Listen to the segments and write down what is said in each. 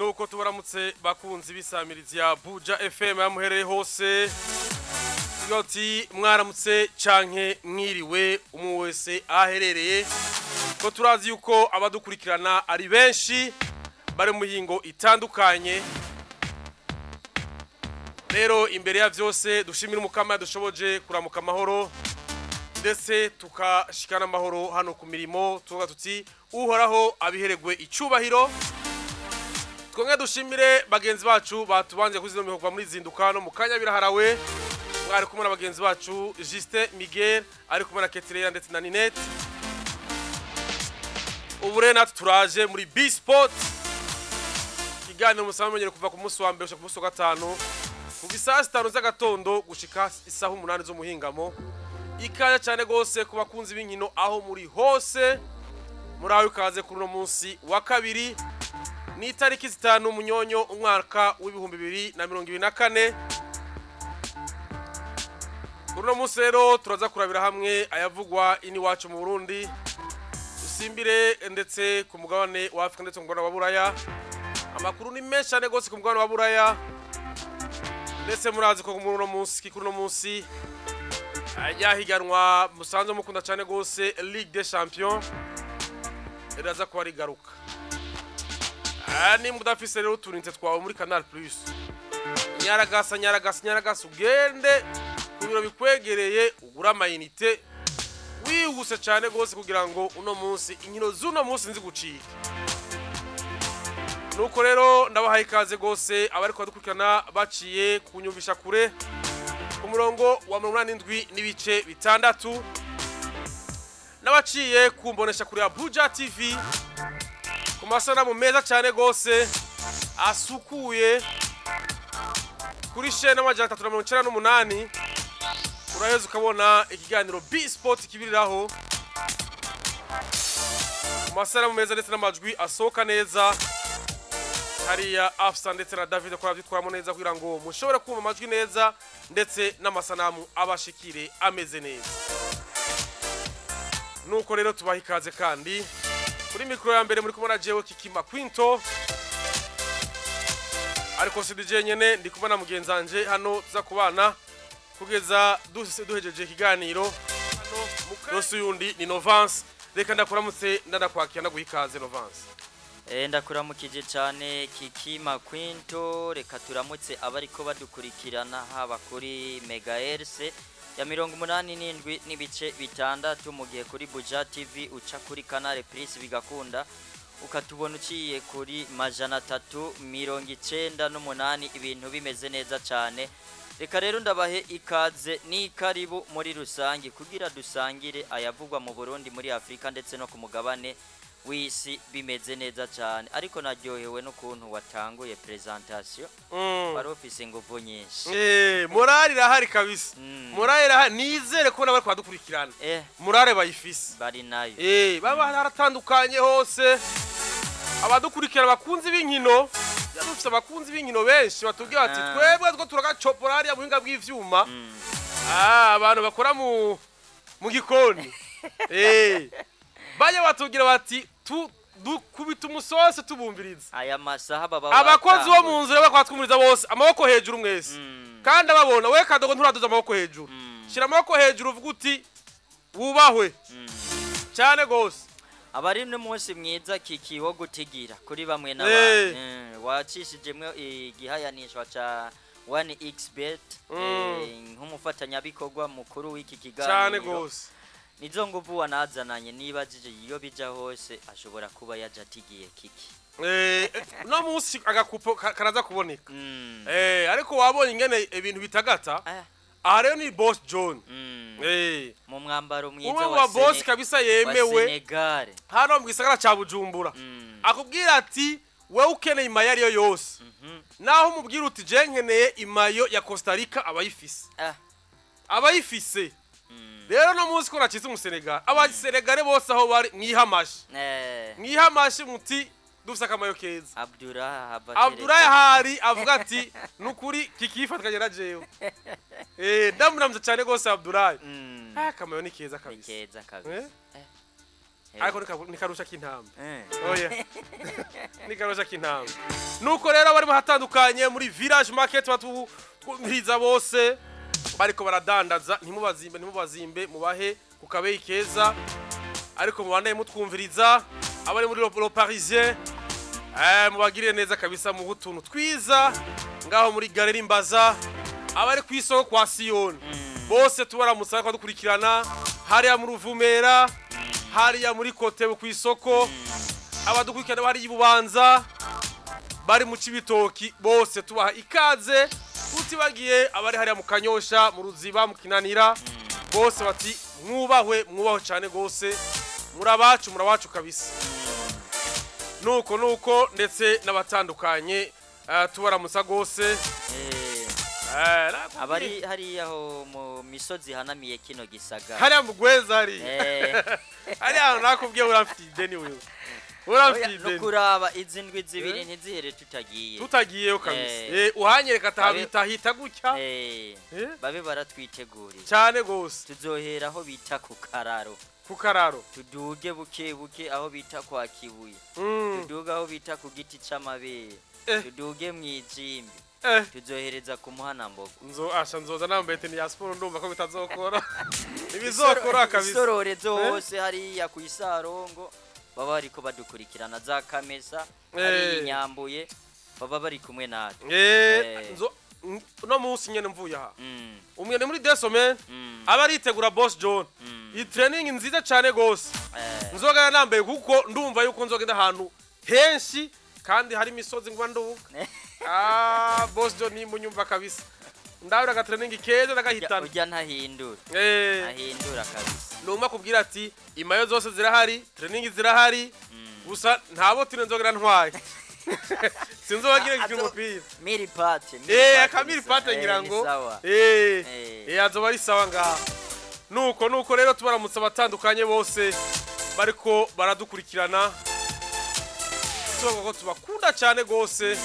Nuko tubaramutse bakunzi bisamirizi ya Buja FM yamuhereye hose. Yoti mwaramutse canke mwiriwe umwe wese aherereye, ko turazi yuko abadukurikirana ari benshi bari mu hingo itandukanye. Rero imbere ya vyose dushimira umukama dushoboje kuramuka amahoro ndetse tukashikana amahoro hano ku mirimo, tuvuga tuti uhoraho abiheregwe icubahiro. Twongere dushimire bagenzi bacu batubanje kuri zino kuva muri zinduka no mu kanya biraharawe. Mwari kumwe na bagenzi bacu Justin Miguel ari kumwe na Ketirera ndetse na Ninette. Ubu rero natwe turaje muri B Sport, ikiganiro musanzwe mumenyereye kuva ku munsi wa mbere gushika ku munsi wa gatanu kuva isaha 5 z'agatondo gushika isaha 8 z'umuhingamo. Ikaze cyane gose ku bakunzi b'inkino aho muri hose, muri aho ikaze kuri uno munsi wa kabiri ni itariki 5 Munyonyo umwaka w'2024. Kuri uno munsi rero turaza kurabira hamwe ayavugwa ini wacu mu Burundi, dusimbire ndetse ku mugabane wa Afrika ndetse ku mugabane wa Buraya. Amakuru ni menshi cyane gose ku mugabane wa Buraya, ndetse murazi ko muri uno munsi kuri uno munsi ajyahiganwa musanzwe mukunda cyane gose Ligue des Champions iraza kuba rigaruka. Ni mudafise rero uturinze twawe muri Canal Plus, nyaragasa nyaragasa nyaragasa ugende ku biro bikwegereye ugura amayinite wihuse cyane gose kugira ngo uno munsi inkino z'uno munsi nzigucike. Nuko rero ndabahaye ikaze gose abariko badukurikirana baciye kunyumvisha kure ku murongo wa 87.6 n'abaciye kumbonesha kure ya Buja TV ku masanamu meza cyane gose asukuye kuri chaîne 398. Uraheza ukabona ikiganiro B Sport kibiriraho ku masanamu meza ndetse n'amajwi asohoka neza. Hariya Afsa ndetse na David ko bavyitwaramo neza kugira ngo mushobore kumva amajwi neza ndetse n'amasanamu abashikire ameze neza. Nuko rero tubaha ikaze kandi kuri mikro ya mbere muri kumwe na jewe Kikima Quinto, ariko si DJ nyene, ndi kumwe na mugenzanje hano tuza kubana kugeza duhejeje ikiganiro. Hano yundi ni Novance. Reka ndakuramutse ndanakwakira ndaguha ikaze Novance. Ndakuramukije cyane Kikima Quinto. Reka turamutse abariko badukurikirana haba kuri megahertz ya 87.6, mu gihe kuri Buja TV uca kuri Canal Plus bigakunda ukatubona uciye kuri 398, ibintu bimeze neza cyane. Reka rero ndabahe ikaze n'ikaribu muri rusangi kugira dusangire ayavugwa mu Burundi, muri Afrika ndetse no ku mugabane w'isi bimeze neza cyane. Ariko naryohewe n'ukuntu watanguye presentation, wari ufise inguvu nyinshi. Morale irahari kabisa. Morale irahari, nizere ko nabari kwadukurikirana. Morale bayifise bari nayo. Baba haratandukanye hose abadukurikirana bakunzi b'inkino. Dufise abakunzi b'inkino benshi batubwira bati twebwe two turagacopora hariya muhinga bw'ivyuma. Abantu bakora mu gikoni bajya batubwira bati dukubita umusose tubumviriza. Aya masaha baba abakozi bo mu nzira bakwatwumviriza bose amaboko hejuru mwese. Kandi ababona we kadogo nturaduza amaboko hejuru. Shira amaboko hejuru uvuga uti wubahwe cyane gose. Abari n'umunsi mwiza Kiki wo gutigira kuri bamwe n'abandi. Wacishijemwe igihayanishwa ca 1xBet nk'umufatanyabikorwa mukuru w'iki kiganiro cyane gose. Nizo nguvu wanazananye, nibajije iyo bija hose ashobora kuba yaje atigiye Kiki. No munsi agakupo karaza kuboneka. Ariko wabonye ingene ibintu bitagata. Aha rero ni Boss John. Mu mwambaro mwiza wa boss kabisa yemewe Senegal hano mu gisagara ca Bujumbura. Akubwira ati wewe ukeneye imayo ariyo yose. Naho umubwira uti je nkeneye imayo ya Costa Rica abayifise. Abayifise. Rero no munsi ko nakize umusenegal, abasenegale bose aho bari mwihamashi. Mwihamashi muti dufise akamayo keza. Abdurah hari avuga ati nukuri kikifatikanye na jewe. Ndamuramutse cyane gose Abdurah. Akamayo ni keza kabisa. Ni keza kabisa. Ariko ni karusha k'intambwe. Oya, ni karusha k'intambwe. Nuko rero barimo hatandukanye muri Village Market, batwumviriza bose bariko baradandaza, ntimubazimbe, ntimubazimbe, mubahe ku kabeyi keza, ariko mubandanye mutwumviriza. Abari muri Le Parisien, mubagirire neza kabisa, mu utuntu twiza ngaho muri Galerie Mbaza. Abari ku isoko kwa Siyoni bose tubaramutsa, ariko dukurikirana hariya mu Ruvumera, hariya muri Kotebu ku isoko, abadukurikirana bari Ibubanza, bari mu Cibitoki, bose tubaha ikaze. Tutibagiye abari hariya mu Kanyosha, mu Ruziba, mu Kinanira, bose bati mwubahwe, mwubahwe cyane gose, murabacu, murabacu kabisa. Nuko ndetse n'abatandukanye, tubaramutsa gose. Abari hariya ho mu misozi ihanamiye kino gisagara, hariya mu Gweza, hariya hariya hantu nakubwiye, uramfitiye ideni wewe, uramfitiye no ideni. Kuraba izi ndwi 2 ntizihere tutagiye. Tutagiyeyo kabisa. Uhanyereka atahabita hita gutya. Babe baratwiteguriye. Cyane gose. Tuzohera aho bita ku Kararo. Ku Kararo. Tuduge buke buke aho bita kwa Kibuye, tuduge aho bita ku giti c'amabere, tuduge mw'ijimbi, tuzohereza ku Muhanambogo. Nzo asha nzoza nambaye tenue ya siporo, ndumva ko bitazokora, ibizokora kabisa. Isororezo hose hariya ku Isarongo baba bariko badukurikirana, za Kamesa hariya Inyambuye baba bari kumwe natwe. Nzo no munsi nyene mvuye aha, umwe ni muri desome, aba aritegura Boss John, iyi training nziza cyane gose. Nzogana nambaye, kuko ndumva yuko nzogenda ahantu henshi kandi hari imisozi ngwa nduga. Ah, Boss John, nimunyumva kabisa, ndabura aga training keza ndagahitana. Ujya ntahindura, ntahindura kabisa. Numa kubwira ati imayo zose zirahari, training zirahari, gusa nta bottines nzogera ntwaye, sinzobagira umupira. Miri pate. Akamiri pate ngira ngo azoba ari sawa ngaha. Nuko rero tubaramutse abatandukanye bose bariko baradukurikirana, tubavuga ko tubakunda cyane gose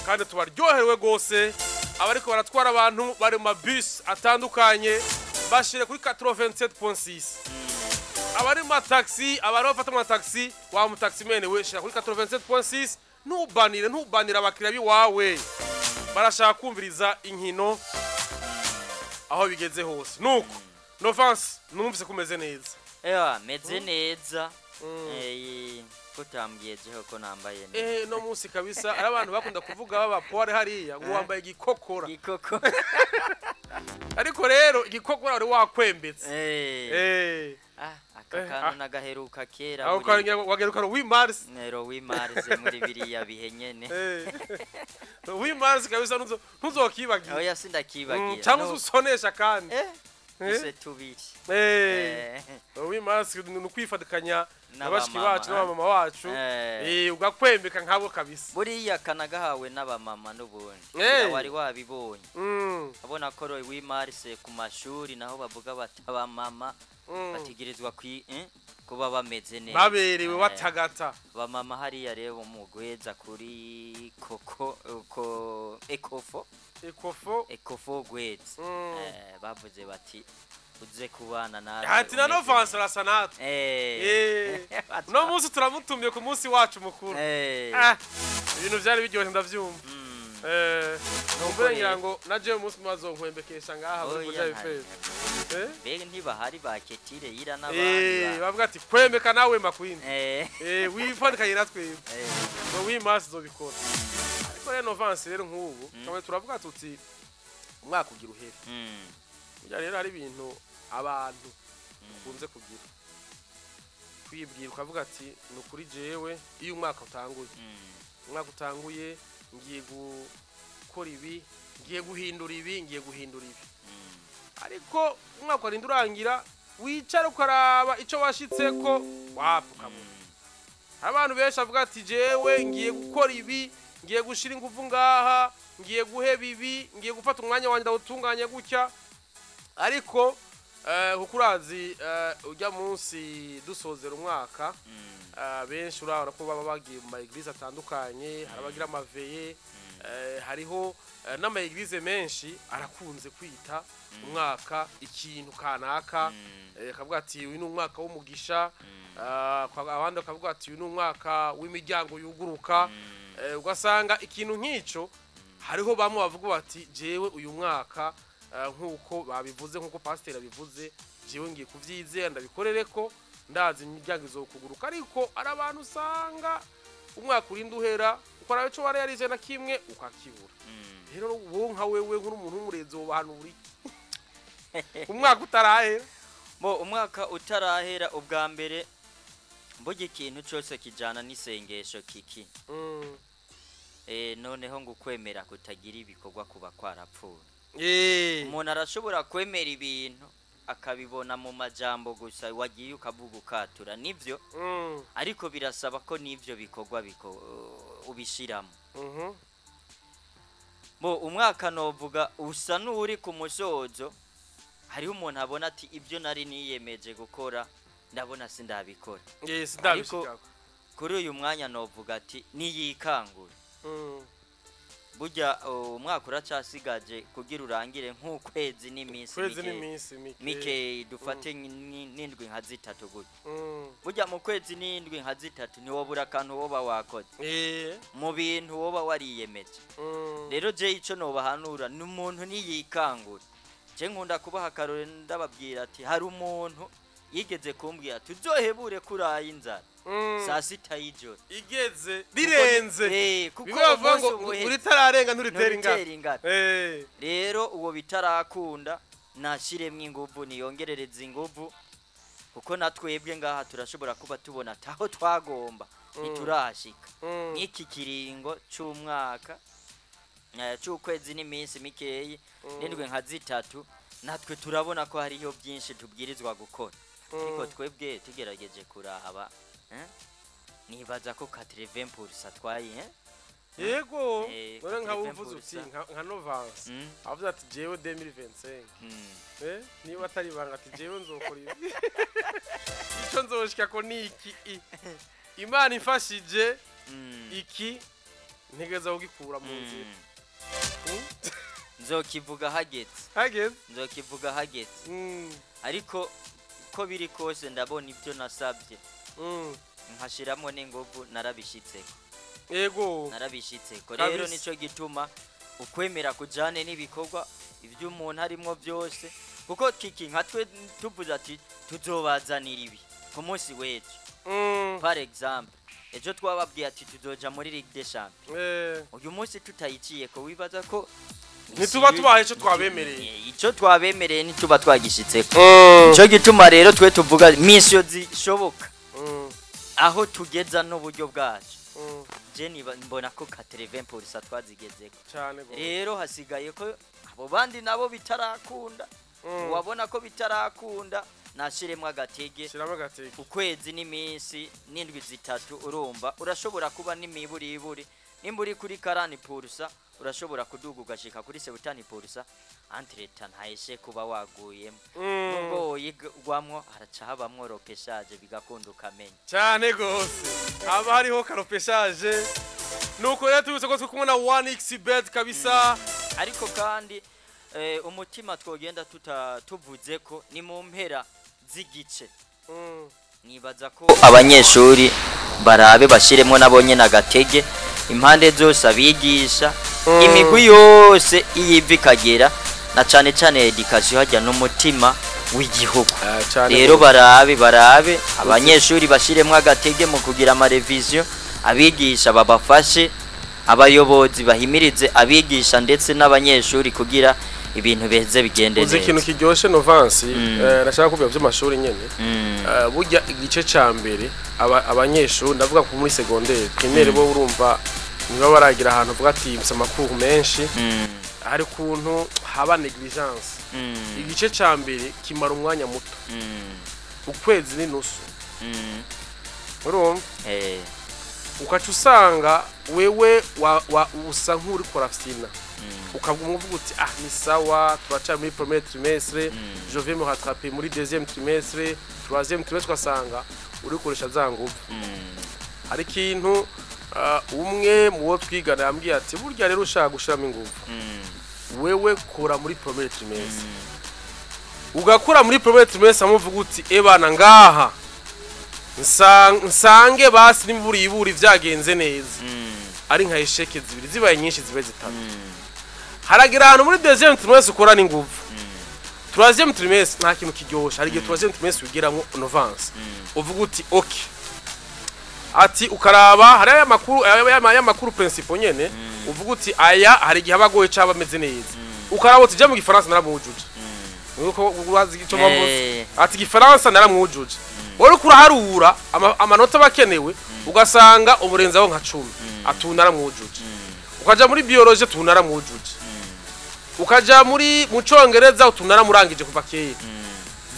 kandi tubaryoherewe gose. Abariko baratwara abantu bari mu mabus atandukanye, bashire kuri 87.6. Abari mu mataxi, abari bafata mu mataxi, wa mu taxi-man we, shira kuri 87.6, ntubanire, ntubanire abakiriya biwawe, barashaka kumviriza inkino aho bigeze hose. Nuko Novance, numvise kumeze neza. Ewa, meze neza. Ko tambwiye jeho ko nambaye neza? No munsi kabisa ari abantu bakunda kuvuga baba poire hariya ngo wambaye igikokora. Igikoko. Ariko rero igikokora wari wakwembetse. Ah, aka kantu nagaheruka kera. Aho karangira wageruka 8 mars. Nero 8 mars muri biriya bihe nyene. 8 mars kabisa ntuzokibagira. Oya, sindakibagira. Cyangwa usonesha kandi. Use tubiri. 8 mars ni ukwifatikanya na bashiki bacu n'abamama wacu, ugakwembeka nkabo kabisa. Buriya kanagahawe n'abamama n'ubundi wari wabibonye, abona ko roy 8 mars ku mashuri naho bavuga bati abamama bategerezwa kuba bameze neza, baberewe, batagata. Abamama hariya rero mu Gweza kuri koko ko Ekofo. Ekofo. Ekofo Gweza, bavuze bati uze kubana natwe. Ati na Novance arasa natwe. No munsi turamutumye ku munsi wacu mukuru. Ibintu byari biryoshye, ndavyumva. Numva ngira ngo na jewe umunsi mwazonkwembekesha ngaha muri Buja FM. Mbega ntibahari baketire yira n'abandi? Bavuga ati kwembeka nawe makwindi. Wifatikanye na twebwe. Ngo wimasi zobikora. Ariko rero Novance, rero nk'ubu kamwe turavuga tuti umwaka ugira uhere. Burya rero hari ibintu abantu ukunze kugira, kwibwira ukavuga ati ni ukuri jewe iyo umwaka utanguye, umwaka utanguye ngiye gukora ibi, ngiye guhindura ibi, ngiye guhindura ibi. Ariko umwaka warinda urangira, wicara ukaraba icyo washitseko, wapfa ukabura. Abantu benshi bavuga ati jewe ngiye gukora ibi, ngiye gushira ingufu ngaha, ngiye guheba ibi, ngiye gufata umwanya wanjye ndawutunganye gutya. Ariko kuko urazi, ujya munsi dusozera umwaka, benshi urabona ko baba bagiye mu ma églises atandukanye, hari abagira ama veillées. Hariho n'ama églises menshi arakunze kwita umwaka ikintu kanaka, akavuga ati uyu ni umwaka w'umugisha, abandi bakavuga ati uyu ni umwaka w'imiryango yuguruka. Ugasanga ikintu nk'ico, hariho bamwe bavuga bati jewe uyu mwaka, nk'uko babivuze, nk'uko pasiteri abivuze, jewe ngiye kuvyizera, ndabikorere ko ndazi imiryango izokuguruka. Ariko ari abantu usanga umwaka urinda uhera, ukora ico warayarije na kimwe ukakibura. Rero wowe nka wewe, nk'umuntu w'umurezi, wobahanura iki umwaka utarahera? Bo, umwaka utarahera, ubwa mbere burya ikintu cyose kijana n'isengesho kiki. Noneho ngo ukwemera kutagira ibikorwa kuba kwarapfuye. Umuntu arashobora kwemera ibintu akabibona mu majambo gusa, wagiye ukavuga ukatura, nivyo, ariko birasaba ko n'ivyo bikorwa ubishiramo. Bo, umwaka novuga usa n'uri ku musozo. Hariho umuntu abona ati ibyo nari niyemeje gukora ndabona sindabikora. Yes, ndabishikako. Kuri uyu mwanya novuga ati niyikangure. Burya umwaka uracasigaje kugira urangire nk'ukwezi n'iminsi kwezi mike, n'iminsi mike. Mike, dufate n'indwi nka 3 gutya. Burya mu kwezi n'indwi nka 3 ntiwobura akantu woba wakoze mu bintu woba wariyemeje. Rero je ico nobahanura ni umuntu niyikangure. Je nkunda kubaha akarore, ndababwira ati hari umuntu yigeze kumbwira ati uzohebure kuraye inzara saa 6 y'ijoro igeze rirenze. Kuko bimwe bavuga ngo umunsi uba uheze. Uritararenga nturitera ingata. Nturitera ingata. Rero uwo bitarakunda nashiremwo inguvu, niyongerereza inguvu, kuko natwebwe ngaha turashobora kuba tubona ataho twagomba ntiturashika. Nk'iki kiringo c'umwaka, c'ukwezi n'iminsi mikeyi n'indwi nka 3, natwe turabona ko hariho byinshi tubwirizwa gukora, ariko twebwe tugerageje kuraba, nibaza ko 80% twaye, eh? Yego. None nka 80%. Uvuze uti nka Novance, avuze ati jewe 2025, niba atari ibanga, ati jewe nzokora ibi, ico nzoshika ko ni iki, Imana imfashije, iki ntegeza kugikura mu nzira. Nzokivuga hageze. Hageze. Nzokivuga hageze. Ariko ko biri kose ndabona ibyo nasabye nkashiramo n'inguvu narabishitseko. Narabishitseko rero. Kabisa. Nico gituma ukwemera kujane n'ibikorwa, ibyo umuntu arimo byose, kuko kiki nka twe tuvuze ati tuzobazanira ibi ku munsi w'ejo, par exemple ejo twababwiye ati tuzoja muri Ligue des Champions, uyu munsi tutayiciye ko wibaza ko ntituba tubaye ico twabemereye. Ico twabemereye ntituba twagishitseko. Nico gituma rero twe tuvuga mission zishoboka aho tugeza n'uburyo bwacu. Je niba mbona ko 80% twazigezeko. Cyane gose. Rero hasigaye ko abo bandi nabo bitarakunda, wabona ko bitarakunda nashiremwo agatege. Shiramo agatege. Ukwezi n'iminsi n'indwi 3, urumva urashobora kuba n'imiburiburi nimba uri kuri 40%, urashobora kuduga ugashika kuri 70%. Entre-temps ntaheshe kuba waguyemo, nubwo woyigwamwo haraca habamwo repêchage, bigakunda ukamenya. Cyane gose, haba hariho ka repêchage. Nuko rero tubise ko turi kumwe na 1xBet kabisa. Ariko kandi umutima twogenda tuta tuvuze ko ni mu mpera z'igice, nibaza ko abanyeshuri barabe bashiremo nabo nyene agatege impande zose, abigisha, imigwi yose iyiva ikagera, na cane cane éducation hajya n'umutima w'igihugu. Cyane. Rero barabe abanyeshuri bashiremwo agatege mu kugira ama révisions, abigisha babafashe, abayobozi bahimirize abigisha ndetse n'abanyeshuri kugira ibintu biheze bigende Uzi ikintu neza. kiryoshe, Novansi, nashaka kubwira by'amashuri nyene. Burya igice ca mbere abanyeshuri, ndavuga ko muri secondaire, primaire bo urumva niba baragira ahantu uvuga ati mfise amakuru menshi, hari ukuntu haba négligence. Igice ca mbere kimara umwanya muto, ukwezi n'inusu, urumva, ukaca usanga wewe usa nk'uri kurafyina, ukaguma uvuga uti ah, ni sawa, turacari muri premier trimestre, je vais me rattraper muri deuxième trimestre, troisième trimestre, ugasanga uri gukoresha za nguvu. Hari ikintu Umwe mu bo twigana yambwiye ati burya rero ushaka gushiramo ingufu, wewe kora muri premier trimestre, ugakora muri premier trimestre, amuvuga uti ebana ngaha nsange basi n'imvura iburi vyagenze neza, ari nka échecs zibiri, zibaye nyinshi zibe zitatu. Haragira ahantu muri deuxième trimestre ukorana ingufu, troisième trimestre nta kintu kiryoshe. Hari igihe troisième trimestre ugeramo novance, uvuga uti ok, ati ukaraba hari aya makuru, aya makuru principal nyene, uvuga uti aya hari igihe aba agoye cyangwa ameze neza, ukaraba uti je mu gifaransa naramwujuje, nuko urazi icyo bavuze, ati igifaransa naramwujuje. Wowe uriko uraharura amanota bakenewe, ugasanga umurenzaho nka 10, ati ubu naramwujuje. Ukaja muri biologie, tu naramwujuje. Ukaja muri mu congereza, utu naramurangije kuva kera.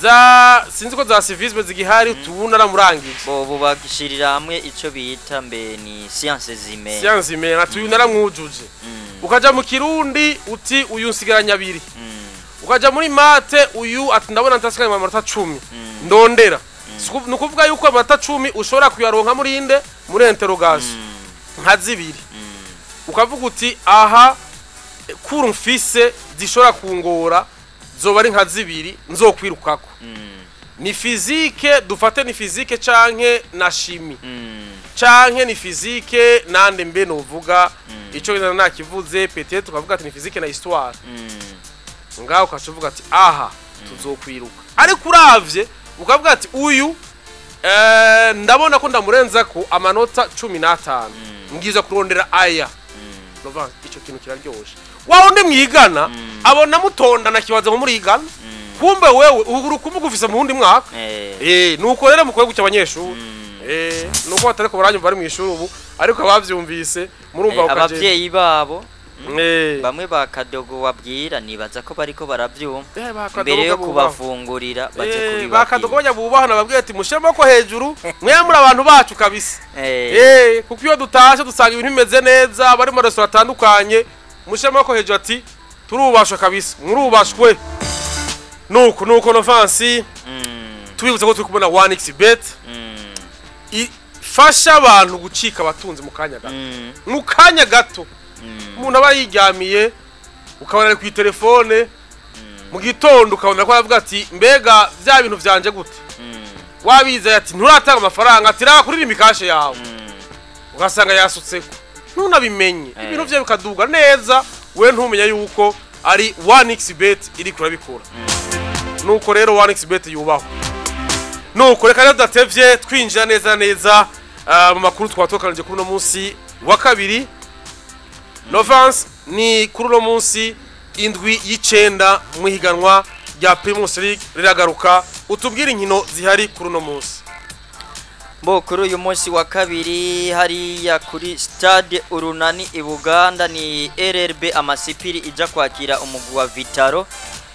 Za sinzi ko za civisme zigihari, utu naramurangije. Bo bagishirira hamwe ico bita mbe ni sciences humaines. Sciences humaines, ati uyu naramwujuje. Ukaja mu kirundi, uti uyu nsigaranye abiri. Ukaja muri maths, uyu ati ndabona ntasigaranye amanota 10 ndondera. Ni ukuvuga yuko amanota 10 ushobora kuyaronka muri inde, muri interrogation nka zibiri. Ukavuga uti aha cours mfise zishobora kungora zoba ari nka zibiri nzokwirukako, ni physique, dufate ni physique canke na chimie, canke ni physique nande, mbe novuga ico ngenda nakivuze, peut-être tukavuga ati ni physique na histoire. Ngaho ukaca uvuga ati aha tuzokwiruka. Ariko uravye ukavuga ati uyu ndabona ko ndamurenza ko amanota 15, ngiza kurondera aya. Nova ico kintu kiraryoshe. Wa undi mwigana abona mutondana, kibaza ngo murigana, kumbe wewe uhuguru kuvuga ufise mu wundi mwaka. Nuko rero mukwiye gucya abanyeshuri, nuko batariko baranyumva bari mu ishuri ubu, ariko abavyumvise murumva ukaje. Abavyeyi babo bamwe ba Kadogo wabwira, nibaza ko bariko baravyumva. Ba Mbere yo Kadogo bubaha. kubafungurira baje Ba Kadogo kubibabwira. bajya bubaha, nababwiye ati mushire amaboko hejuru, mwe muri abantu bacu kabisa. Kuko iyo dutashe dusanga ibintu bimeze neza, bari mu restaurant atandukanye, mushire amaboko hejuru ati turubashwe kabisa, murubashwe. Nuko Novansi, tubibutse ko turi kubona 1xBet ifasha abantu gucika abatunzi mu kanya gato. Mu kanya gato. Umuntu aba yiryamiye, ukabona ari ku telefone mu gitondo, ukabona ko aravuga ati mbega bya bintu vyanje gute? Wabizeye ati nturatanga amafaranga, ati raba kuri Lumicash yawe, ugasanga yasutseko ntunabimenye. Ibintu vye bikaduga neza, we ntumenye yuko ari 1xBet iri kurabikora. Nuko rero 1xBet yubahwa. Nuko reka rero tudatevye twinjira neza neza mu makuru twatokanije kuri uno munsi wa kabiri. Novance, ni kuri uno munsi indwi y'icenda mu ihiganwa rya Primus League riragaruka. Utubwire inkino zihari kuri uno munsi. Bo kuri uyu munsi wa kabiri, hariya kuri stade Urunani i Buganda, ni RRB Amasipiri ija kwakira umugwi wa Vitaro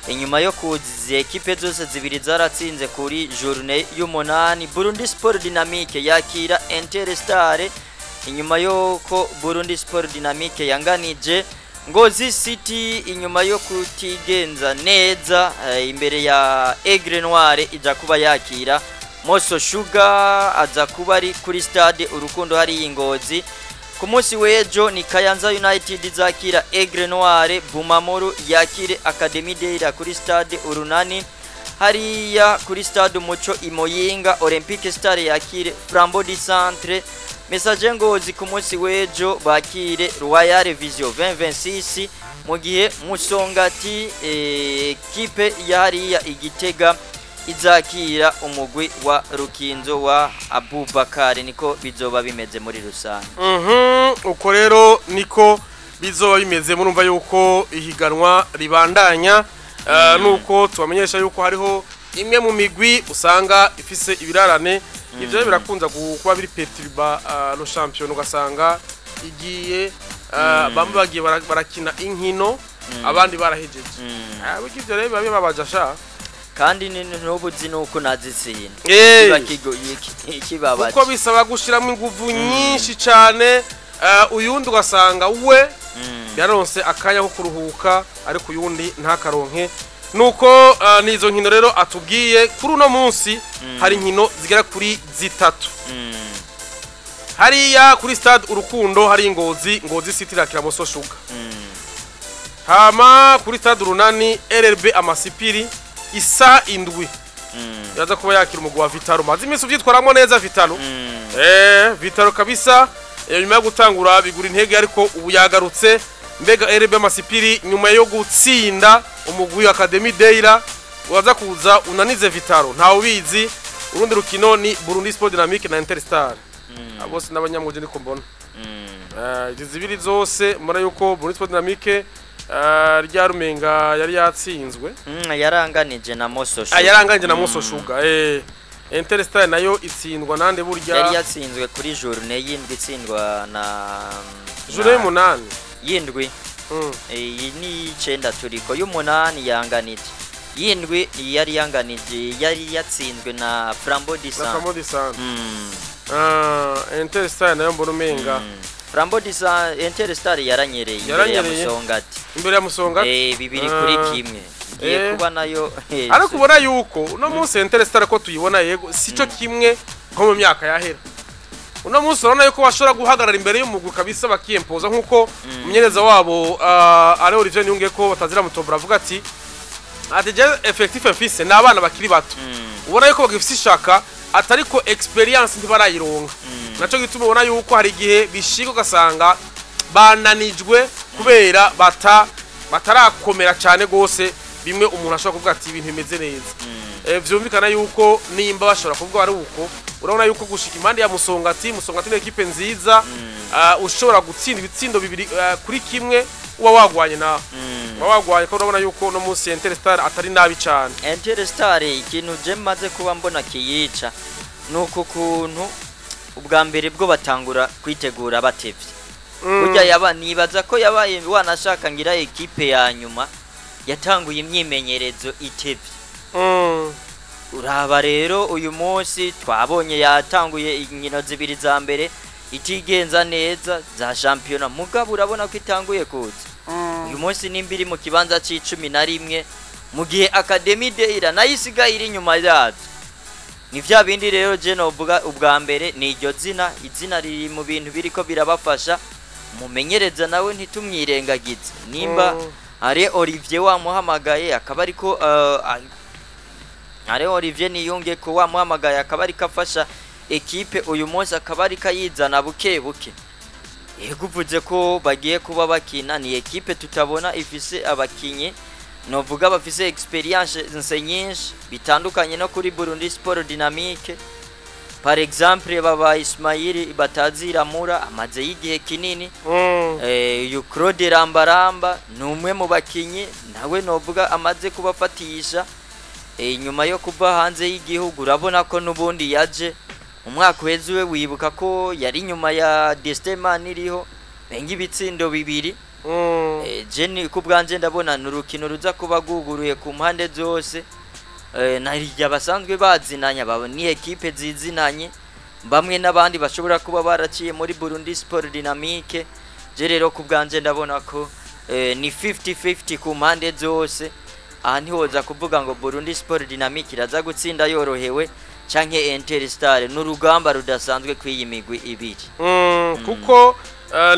inyuma yo kuziza ekipe zose zibiri zaratsinze kuri journée y'umunani. Burundi Sport Dynamique yakira Interstar inyuma y'uko Burundi Sport Dynamique yanganije. Ngozi City inyuma yo kutigenza neza imbere ya Aigle Noire ija kuba yakira Moso Sugar, aza kuba ari kuri stade Urukundo hari Ngozi. Ku munsi w'ejo ni Kayanza United izakira Aigle Noire, Bumamuru yakire Academy Deira kuri stade Urunani. Hariya kuri stade Umuco i Muyinga, Olympique Star yakire Flambeau du Centre. Messager Ngozi ku munsi w'ejo bakire Royal Vision 2026, mu gihe Musongati, ekipe ya hariya igitega, izakira umugwi wa Rukinzo wa Abubakar. Niko bizoba bimeze muri rusange. Uko rero niko bizoba bimeze. Murumva yuko ihiganwa ribandanya. Nuko tubamenyesha yuko hariho imwe mu migwi usanga ifise ibirarane. Ivyo birakunza kuba biri perturber le champion, ugasanga igiye bamwe bagiye barakina inkino, abandi barahejeje. Burya ivyo rero biba bibabaje sha. Kandi n'ubu uzi nuko nazitsinda kiba kibabaje. Kuko bisaba gushiramo inguvu nyinshi cane, uyundi ugasanga we yaronse akanya ko kuruhuka, ariko uyundi ntakaronke. Nuko nizo nkino rero atubwiye kuri uno munsi. Hari inkino zigera kuri zitatu. Hariya kuri stade Urukundo hari Ngozi, Ngozi City irakira Moso Sugar. Hama kuri stade Urunani, RRB Amasipiri isaha 7 yaza kuba yakira umugwi wa Vitalo. Maze iminsi uvyitwaramo neza Vitalo. Vitalo kabisa, nyuma yo gutangura bigura intege, ariko ubu yagarutse. Mbega RB Amasipiri nyuma yo gutsinda umugwi wa Academy Deira waza kuza unanize Vitalo, ntawe ubizi. Urundi rukino ni Burundi Sport Dynamique na Interstar. Abo bose n'abanyamuje niko mbona. Izi zibiri zose mbona yuko Burundi Sport Dynamique rya Rumenga yari yatsinzwe. Yaranganije na Moso Sugar. Yaranganije na Moso Sugar. Interstar nayo itsindwa nande burya? Yari yatsinzwe kuri journée y'indwi, itsindwa na journée y'umunani. Y'indwi. Iyi ni 9 turiko, y'umunani yanganije. Y'indwi yari yanganije, yari yatsinzwe na Flambeau du Centre. Na Flambeau du Centre. Interstar nayo mbona umenga. Flambeau du Centre, Interstar yaranyereye imbere ya Musongati. Imbere ya Musongati. 2-1. Igiye kuba nayo. Ariko ubona yuko uno munsi Interstar ko tuyibona, yego sico kimwe nko mu myaka yahera. Uno munsi urabona yuko bashobora guhagarara imbere y'umugwi kabisa bakiyempoza, nkuko umumenyereza wabo Alain Olivier Niyunge ko batazira mutobora avuga ati je effectif mfise ni abana bakiri bato. Ubona yuko bagifise ishaka, atariko experience ntibarayironka. Naco gituma ubona yuko hari igihe bishika ugasanga bananijwe kubera batarakomera cyane gose, bimwe umuntu ashobora kuvuga ati ibintu bimeze neza. Vyumvikana yuko nimba bashobora kuvuga ari uko, urabona yuko gushika impande ya Musongati, Musongati ni equipe nziza, ushobora gutsinda ibitsindo 2-1 uba wagwanye nawe. Wagwanye ko urabona yuko no munsi Interstar atari nabi cyane. Interstar ikintu je maze kuba mbona kiyica nuko kuntu ubwa mbere bwo batangura kwitegura batevye. Burya yaba nibaza ko yabaye wanashaka ngira equipe ya nyuma yatanguye imyimenyerezo itevye. Uraba rero uyu munsi twabonye yatanguye inkino zibiri za mbere itigenza neza za championnat, mugabo urabona ko itanguye kuza. Uyu munsi nimbiri mu kibanza c'11 mu gihe Academy Deira nayo isigaye iri inyuma yazo. Ni vya bindi rero je novuga ubwa mbere ni iryo zina, izina riri mu bintu biriko birabafasha. Mumenyereza nawe ntitumwirengagize, nimba ari Olivier wamuhamagaye akaba ariko ari Olivier Niyunge ko wamuhamagaye akaba ariko afasha ekipe uyu munsi, akaba ariko ayizana buke buke. Yego uvuze ko bagiye kuba bakina ni ekipe tutabona ifise abakinyi novuga bafise experience nyinshi bitandukanye no kuri Burundi Sport Dynamique. Par exemple baba Ismail bataziramura amaze y'igihe kinini. Uyu Claude Rambaramba ni umwe mu bakinyi nawe novuga amaze kubafatisha nyuma yo kuva hanze y'igihugu. Urabona ko nubundi yaje umwaka uheze, we wibuka ko yari nyuma ya Desteman iriho bengi ibitsindo 2. Je ku bwanje ndabona n'urukino ruza kuba guguruye ku mpande zose. Narirya basanzwe bazinanya babo ni ekipe zizinanye, bamwe n'abandi bashobora kuba baraciye muri Burundi Sport Dynamique. Je rero ku bwanje ndabona ko ni 50-50 ku mpande zose. Aha ntihoza kuvuga ngo Burundi Sport Dynamique iraza gutsinda yorohewe canke Interstar, n'urugamba rudasanzwe kw'iyi migwi ibiri. Kuko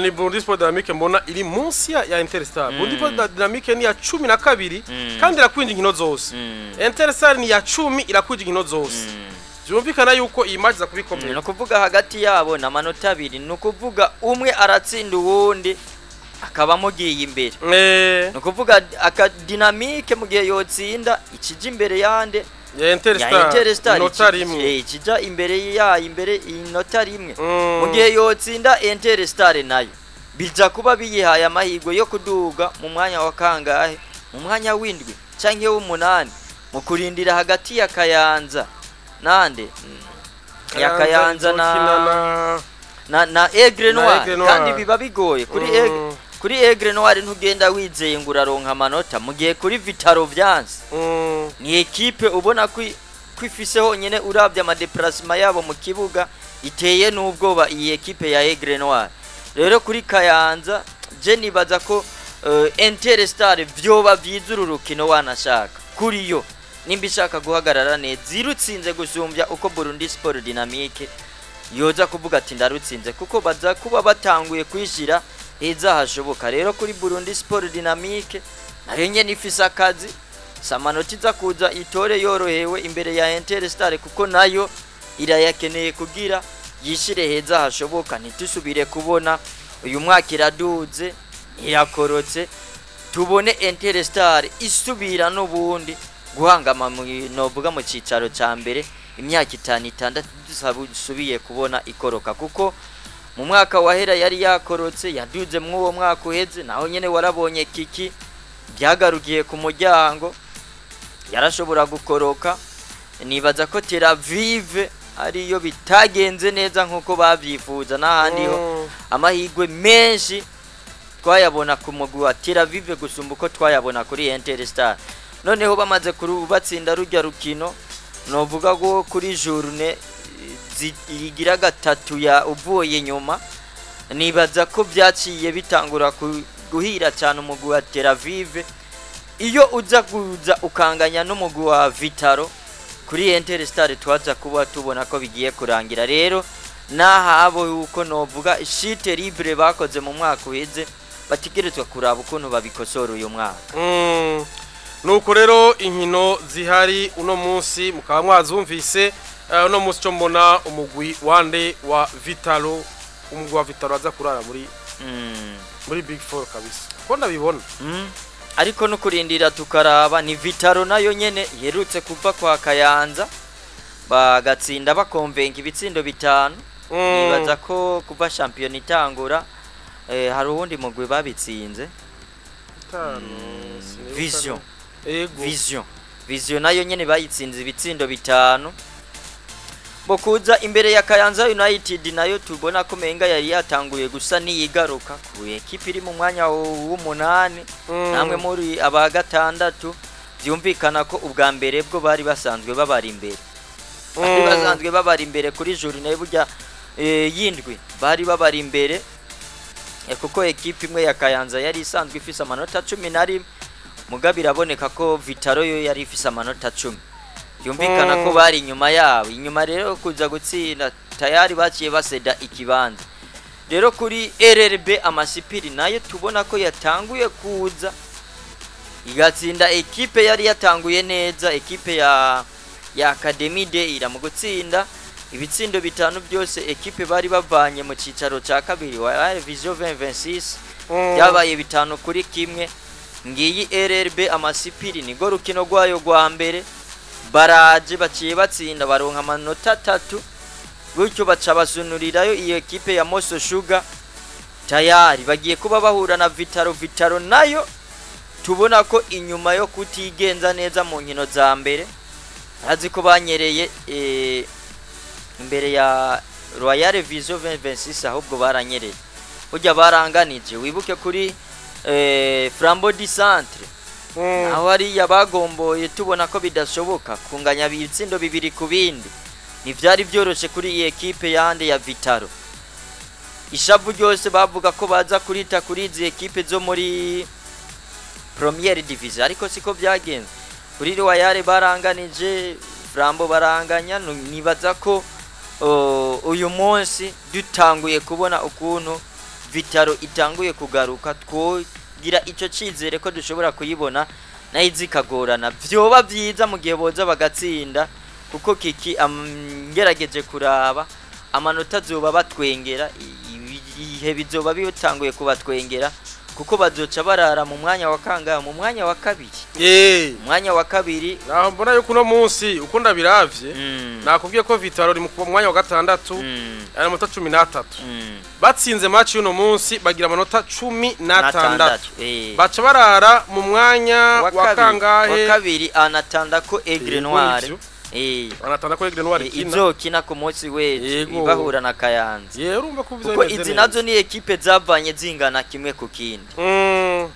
ni Burundi Sport Dynamique mbona iri munsi ya Interstar. Burundi Sport Dynamique ni ya 12 kandi irakwinja inkino zose. Interstar ni ya 10 irakwinja inkino zose. Byumvikana yuko iyi match za kubikomeye. No kuvuga hagati yabo na manota 2, no kuvuga umwe aratsinda uwundi akaba mugiye imbere. No kuvuga aka Dynamique mu gihe yotsinda ikija imbere yande ya Interstar inota rimwe, ikija imbere ya imbere inota rimwe. Mu gihe yotsinda Interstar nayo bija kuba biyihaye amahirwe yo kuduga mu mwanya wa kangahe, mu mwanya w'indwi canke w'umunani, mu kurindira hagati ya Kayanza nande ya Kayanza na Aigle Noir. Kandi biba bigoye kuri kuri Aigle Noir ntugenda wizeye ngo uraronka amanota, mu gihe kuri Vitalo vyanse. Ni ekipe ubona ko ifise honyene uravye ama déplacement yabo mu kibuga iteye n'ubwoba iyi ekipe ya Aigle Noir. Rero kuri Kayanza je nibaza ko Interstar vyoba vyizura urukino wanashaka kuri yo nimba ishaka guhagarara neza irutsinze gusumbya uko Burundi Sport Dynamique Yoza kuvuga ati ndarutsinze, kuko baza kuba batanguye kwishira heza hashoboka. Rero kuri Burundi Sport Dynamique nayo nyene ifise akazi, si amanota iza kuza itore yorohewe imbere ya Interstar, kuko nayo irayakeneye kugira yishire heza hashoboka, ntitusubire kubona uyu mwaka iraduze irakorotse, tubone Interstar isubira n'ubundi guhangama mu novuga mu cicaro ca mbere imyaka 5 6 dusubiye kubona ikoroka, kuko mu mwaka wahera yari yakorotse, yaduze mw'uwo mwaka uheze, naho nyene warabonye kiki byagarukiye ku muryango, yarashobora gukoroka. Nibaza ko Tel Aviv ariyo bitagenze neza nkuko babyifuza, n'ahandi ho amahirwe menshi twayabona ku mugwi wa Tel Aviv gusumba uko twayabona kuri Interstar. Noneho bamaze kubatsinda rujya rukino, novuga ko kuri journée igira gatatu ya uvuye inyuma, nibaza ko byaciye bitangura guhira cyane umugwi wa Tel Aviv. Iyo uza kuza ukanganya n'umugwi wa Vitaro kuri Interstar, twaza kuba tubona ko bigiye kurangira. Rero naha abo yuko novuga chute libre bakoze mu mwaka uheze, bategerezwa kuraba ukuntu babikosora uyu mwaka. Nuko rero inkino zihari uno munsi mukaba mwazumvise. Uno munsi cyo mbona umugwi wande wa Vitalo, umugwi wa Vitalo aza kurara muri muri Big Four kabisa, ko ndabibona. Ariko no kurindira tukaraba, ni Vitaro nayo nyene iherutse kuva kwa Kayanza bagatsinda bakonvenka ibitsindo 5. Nibaza ko kuva shampiyona itangura hari uwundi mugwi babitsinze. Bitanu, sinibuka. Vision. Ego. Vision nayo nyene bayitsinze ibitsindo 5. Bo kuza imbere ya Kayanza United nayo tubona ko menga yari yatanguye gusa niyigaruka ku ekipe iri mu mwanya w'umunani, namwe muri aba gatandatu, byumvikana ko ubwa mbere bwo bari basanzwe babara imbere, bari basanzwe babara imbere kuri journée burya yindwi bari babara imbere, kuko ekipe imwe ya Kayanza yari isanzwe ifise amanota 11, mugabo iraboneka ko Vitaro yo yari ifise amanota 10, byumvikana ko bari inyuma yabo. Inyuma rero kuza gutsinda tayari baciye baseda ikibanza. Rero kuri RRB Amasipiri nayo tubona ko yatanguye kuza igatsinda ekipe yari yatanguye neza, ekipe ya Academy de ira mu gutsinda ibitsindo 5 byose ekipe bari bavanye mu cicaro ca kabiri wa Vision 2026, byabaye 5-1. Ngiyi RRB Amasipiri nigo rukino rwayo rwa mbere, baraje baciye batsinda baronka amanota 3, gutyo baca basunurirayo iyo ekipe ya Moso Sugar, tayari bagiye kuba bahura na Vitaro. Vitaro nayo tubona ko inyuma yo kutigenza neza mu nkino za mbere, azi ko banyereye imbere ya Royal Vision 2026, ahubwo baranyereye burya baranganije, wibuke kuri Flambeau du Centre, aho hariya bagomboye tubona ko bidashoboka kunganya ibitsindo 2 ku bindi, ntivyari byoroshe kuri iyi ekipe yande ya Vitaro. Ishavu ryose bavuga ko baza kurita kuri izi ekipe zo muri Première Division, ariko siko byagenze. Kuri Royal baranganije, Flambeau baranganya. Nibaza ko uyu munsi dutanguye kubona ukuntu Vitaro itanguye kugaruka, twogira ico cizere ko dushobora kuyibona nayo zikagorana. Vyoba vyiza mu gihe boza bagatsinda, kuko kiki ngerageje kuraba amanota azoba batwengera, ibihe bizoba bitanguye kubatwengera, kuko bazoca barara mu mwanya wa kangahe? Mu mwanya wa kabiri. Umwanya wa kabiri. Naho mbona yuko uno munsi uko ndabiravye, nakubwiye ko Vitaro iri mu mwanya wa gatandatu, ari amanota 13. Batsinze match y'uno munsi bagira amanota 16, baca barara mu mwanya wa wa kangahe? Kabiri, anatanda ko Aigle Yego, Noir nivyo. Anatanda ko Aigle Noir ikina. Izokina ku munsi w'ejo ibahura na Kayanza. Ye, urumva ko bizoba Kuko bimeze izi neza. nazo ni ekipe zavanye zingana 1 ku kindi.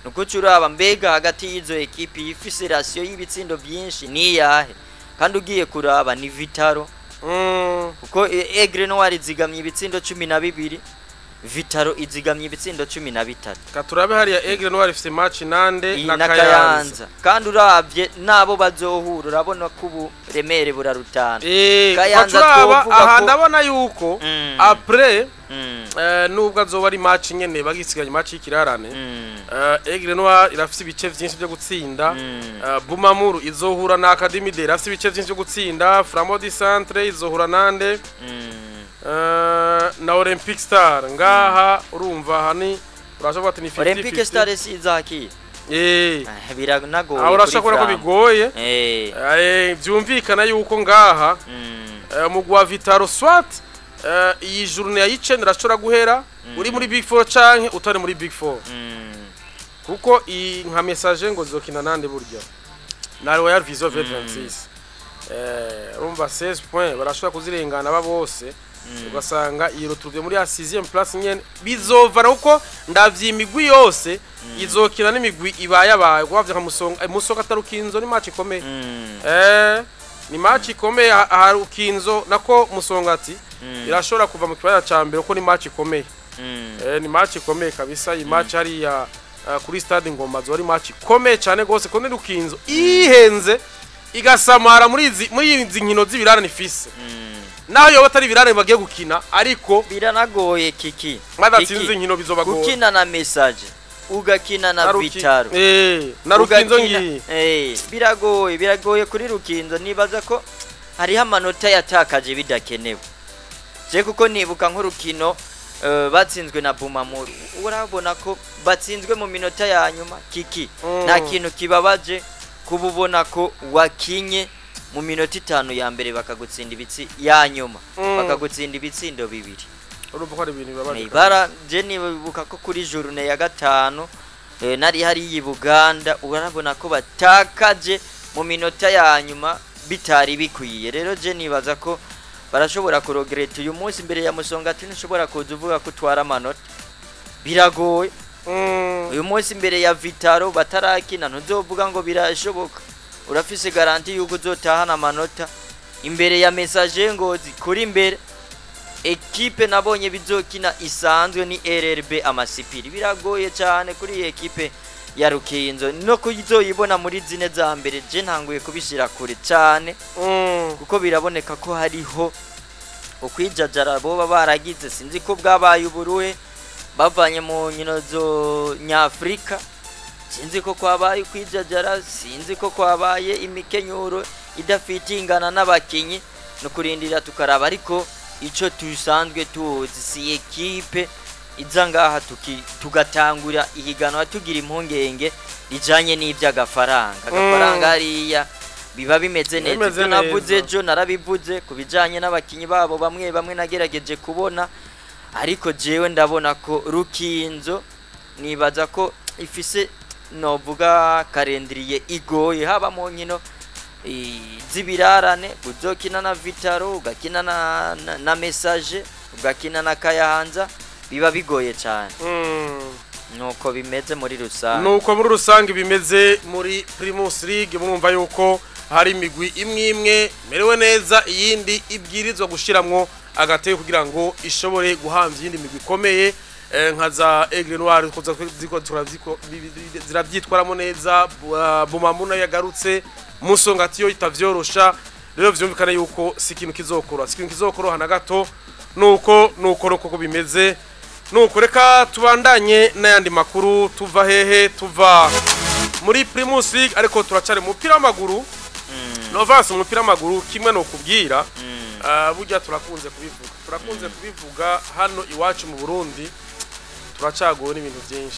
Nuko uraba mbega hagati y'izo ekipe ifise ratio y'ibitsindo byinshi ni iyahe? Kandi ugiye kuraba ni Vitaro, kuko Aigle Noir izigamye ibitsindo 12. Vitaro izigamye ibitsindo 13. Katurabe hariya Aigle Noir ifise match nande? Na na Kayanza. Kayanza. Kandi uravye nabo bazohura, urabona ko uburemere burarutana. Kayanza Turaba twovuga aha, ko ndabona yuko après nubwo azoba ari match nyene bagisiganye, match y'ikirarane, Aigle Noir irafise ibice vyinshi byo gutsinda. Bumamuru izohura na Academy Day, irafise ibice vyinshi byo gutsinda. Flambeau du Centre izohura nande? Na Olympic Star. Ngaha urumva hani urashobora ati ni 50. Olympic Star si izakira. Biranagoye. Aho urashobora kubona ko bigoye. Vyumvikana yuko ngaha umugwi wa Vitaro soit iyi journée ya y'icenda irashobora guhera uri muri Big Four canke utari muri Big Four, kuko iyi nka Message ngo zokina nande burya? Na Royal Vision V26. Urumva 16 points barashobora kuzirengana ba bose, ugasanga iyi retrouve muri ya 6e place nyene. Bizovana kuko ndavye imigwi yose izokina n'imigwi ibayabaye kwavye nka Musonga. Musonga atarukinzo ni match ikomeye. Ni match ikomeye. Aha Rukinzo nako Musongati irashobora kuva mu kibanza ca mbere kuko ni match ikomeye. Ni match ikomeye kabisa iyi match hariya kuri stade Ngoma zo ari match ikomeye cyane gose, ko ni Rukinzo ihenze igasamara muri izi nkino z'ibirarane ifise, naho yoba atari ibirarane bagiye gukina, ariko Biranagoye kiki. badatsinze Kiki, inkino bizobagora. Gukina na Message, ugakina na Vitaro, na Rukinzo ugakina- ngiyi. Biragoye, biragoye kuri Rukinzo. Nibaza ko hariho amanota yatakaje bidakenewe. Je kuko nibuka nk'urukino batsinzwe na Bumamuru, urabona ko batsinzwe mu minota ya nyuma kiki. Nta kintu kibabaje kuba ubona ko wakinye mu minota 5 ya mbere bakagutsinda ibitsi ya nyuma, bakagutsinda ibitsindo 2. Urumva ko ari ibintu bibabaje. Bara je nibuka ko kuri journée ya gatanu nari hariya i Buganda, urabona ko batakaje mu minota ya nyuma bitari bikwiye. Rero je nibaza ko barashobora kuregretta uyu munsi imbere ya Musonga, ati ntushobora kuza uvuga ko utwara amanota, biragoye. Uyu munsi imbere ya Vitaro batarakina, ntuzovuga ngo birashoboka, urafise garantie yuko uzotahana amanota. Imbere ya Message Ngozi kuri imbere, ekipe nabonye bizokina isanzwe ni RRB Amasipiri. Biragoye cyane kuri iyi ekipe ya Rukinzo no kuzoyibona muri zine za mbere. Je ntanguye kubishira kure cyane, kuko biraboneka ko hariho ukwijajara boba baragize, sinzi ko bwabaye uburuhe bavanye mu nkino zo nyafurika, sinzi ko kwabaye ukwijajara, sinzi ko kwabaye imikenyuro idafite ingana n'abakinyi. No kurindira tukaraba, ariko ico tusanzwe tuzi si ekipe iza ngaha tugatangura ihiganwa tugira impungenge rijanye n'ivy'agafaranga. Agafaranga hariya biba bimeze neza. Bimeze Ibyo navuze neza. ejo narabivuze ku bijanye n'abakinyi babo bamwe bamwe nagerageje kubona, ariko jewe ndabona ko Rukinzo nibaza ko ifise novuga calendrier igoye, haba mu nkino z'ibirarane uzokina na Vitaro, ugakina na Message, ugakina na Kayanza, biba bigoye cyane. Nuko bimeze muri rusange. Nuko muri rusange bimeze muri Primus League. Murumva yuko hari imigwi imwe imwe merewe neza, iyindi ibwirizwa gushiramwo agatebe kugira ngo ishobore guhamvya iyindi migwi ikomeye, nka za Aigle Noir ko ziko ziravyitwaramo neza. Bumamuna yagarutse, Musongati yo itavyorosha. Rero vyumvikana yuko si ikintu kizokora, si ikintu kizokoroha na gato. Nuko bimeze. Nuko reka tubandanye n'ayandi makuru. Tuva hehe? Tuva muri Primus League, ariko turacari mu mupira w'amaguru. Novance, umupira w'amaguru kimwe no kubwira, burya turakunze kubivuga hano iwacu mu Burundi turacagowe n'ibintu byinshi.